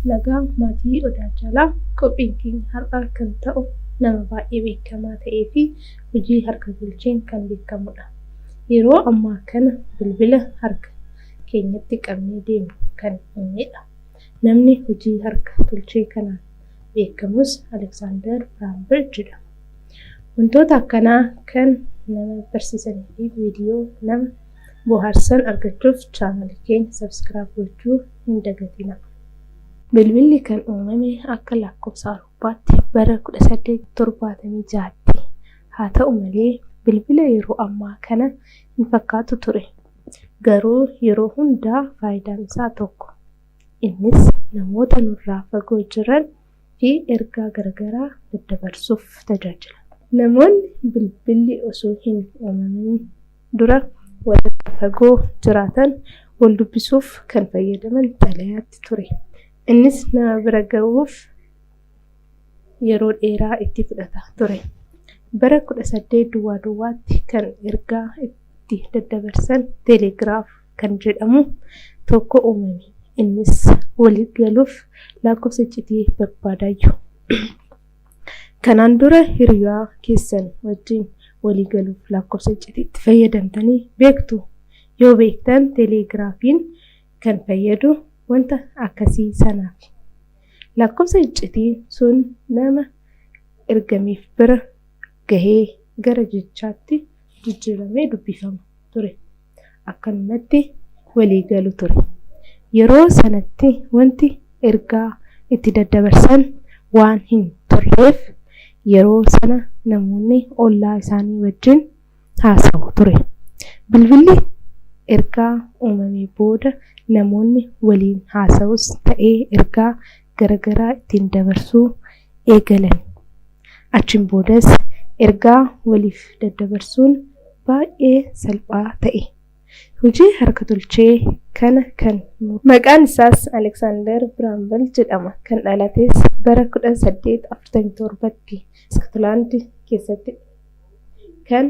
Nagaa maatii Odaa Jaalaa qophiin keenya har'aa kan ta'u nama baay'ee beekamaa ta'ee fi hojii harka tolcheen kan beekamudha. Yeroo ammaa kana bilbila harka keenyatti qabnee deemnu kan uumedha. Namni hojii harka tolchee kanaan beekamus Aleksaandar Biraanbel jedhama. Wantoota akkanaa kan nama barsiisanii fi viidiyoo nama bohaarsan argachuuf chaanalii keenya subscribe gochuu hin dagatinaa. Bilbilli kan uumame akka lakkoofsa Awurooppaatti bara 1876tti. Haa ta'u malee bilbila yeroo ammaa kana hin fakkaatu ture. Garuu yeroo hundaa faayidaan isaa tokko. Innis namoota nurraa fagoo jiran fi ergaa garagaraa daddabarsuuf tajaajila. Namoonni bilbilli osoo hin uumamin dura walirraa fagoo jiraatan wal dubbisuuf kan fayyadaman xalayaatti ture. Innis nama bira gahuuf yeroo dheeraa itti fudhata ture. Bara 1800tti kan ergaa itti daddabarsan teelegiraaf kan jedhamu tokko uumame. Innis walii galuuf lakkoofsa iccitii barbaadaayyu. Kanaan dura hiriyaa keessan wajjin walii galuuf lakkoofsa iccitiitti fayyadamtanii beektuu? Yoo beektan teelegiraafiin kan fayyadu wanta akkasii sanaafi. Lakkoofsa iccitiin sun nama ergameef bira gahee gara jechaatti jijjiiramee dubbifama ture. Akkanumatti walii galu ture. Yeroo sanatti wanti ergaa itti daddabarsan waan hin turreef yeroo sana namoonni ollaa isaanii wajjin haasawu ture. Bilbilli ergaa uumamee booda namoonni waliin haasa'us ta'ee ergaa garagaraa ittiin dabarsuu eegalan. Achiin boodas ergaa waliif daddabarsuun baay'ee salphaa ta'e. Hojii harka tolchee kana kan Maqaan isaas Aleksaandar Biraanbel jedhama. Kan dhalates bara 1847tti Iskotlaandi keessatti kan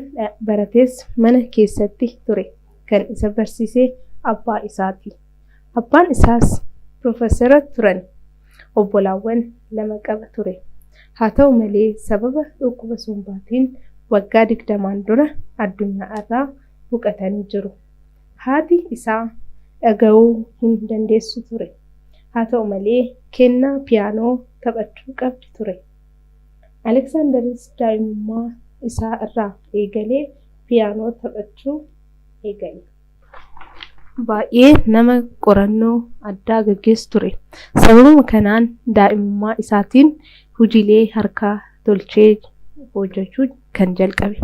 barates mana keessatti ture. Kan isa barsiise abbaa isaati. Abbaan isaas piroofeesara turan. Obbolaawwan lama qaba ture. Haa ta'u malee sababa dhukkuba sombaatiin waggaa 20n dura addunyaa irraa boqatanii jiru. Haati isaa dhaga'uu hin dandeessu ture. Haa ta'u malee kennaa piyaanoo taphachuu qabdi ture. Aleksaandaris daa'imummaa isaa irraa eegalee piyaanoo taphachuu eegale. Baay'ee nama qorannoo addaa gaggeessu ture. Sababuma kanaan daa'imummaa isaatiin hojiilee harkaa tolchee hojjechuu kan jalqabe.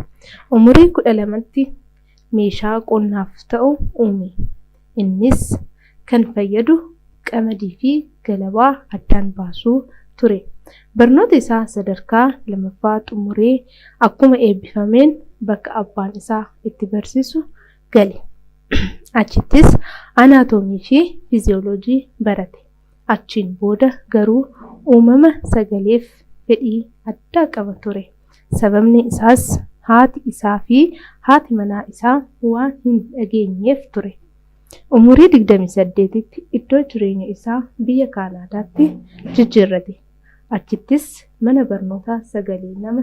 Umurii 12tti meeshaa qonnaaf ta'u uume. Innis kan fayyadu qamadii fi galabaa addaan baasuu ture. Barnoota isaa sadarkaa lamaffaa xumuree akkuma eebbifameen bakka abbaan isaa itti barsiisu gale. Achittis anaatoomii fi fiiziyooloojii barate. Achiin booda garuu uumama sagaleef fedhii addaa qaba ture. Sababni isaas haati isaa fi haati manaa isaa waan hin dhageenyeef ture. Umurii 28tti iddoo jireenya isaa biyya Kaanaadaatti jijjiirrate. Achittis mana barnootaa sagalee nama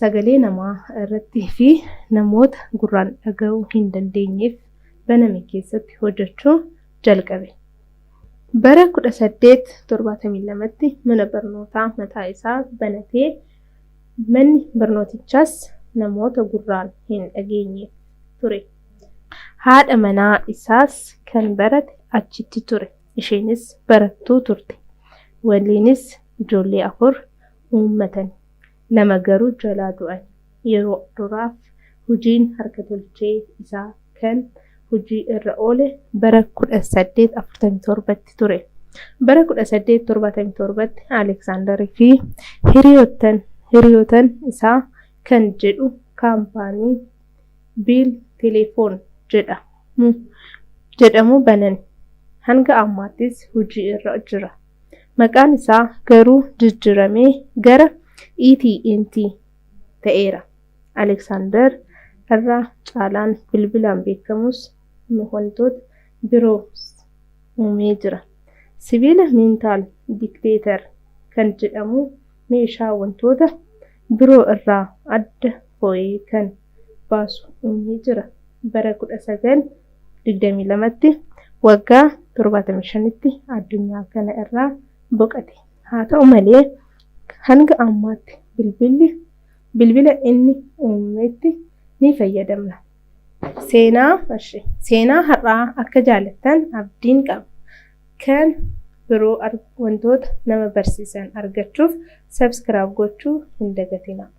sagalee namaa irratti fi namoota gurraan dhaga'uu hin dandeenyeef baname keessatti hojjechuu jalqabe. Bara 1872tti mana barnootaa mataa isaa banatee manni barnootichaas namoota gurraan hin dhageenyeef ture. Haadha manaa isaas kan barate achitti ture. Isheenis barattuu turte. Waliinis ijoollee afur uummatani. Lama garuu jalaa du'an. Yeroo duraaf hojiin harka tolchee isaa kan hojii irra oole bara 1847tti ture. Bara 1877tti Aleksaandar fi hiriyootan isaa kan jedhu kaampaanii Biil Telefoon jedhamu banan. Hanga ammaattis hojii irra jira. Maqaan isaa garuu jijjiiramee gara AT&T ta'eera. Aleksaandar irra caalaan bilbilaan beekamus wantoota biroos uumee jira. Sibiila metal detector kan jedhamu meeshaa wantoota biroo irraa adda foo'ee kan baasu uumee jira. Bara 1922tti waggaa 75tti addunyaa kana irraa boqate. Haa ta'u malee hanga ammaatti bilbilli bilbila inni uumetti ni fayyadamna. Seenaa har'aa akka jaalattan abdiin qaba. Kan biroo wantoota nama barsiisan argachuuf subscribe gochuu hin dagatinaa.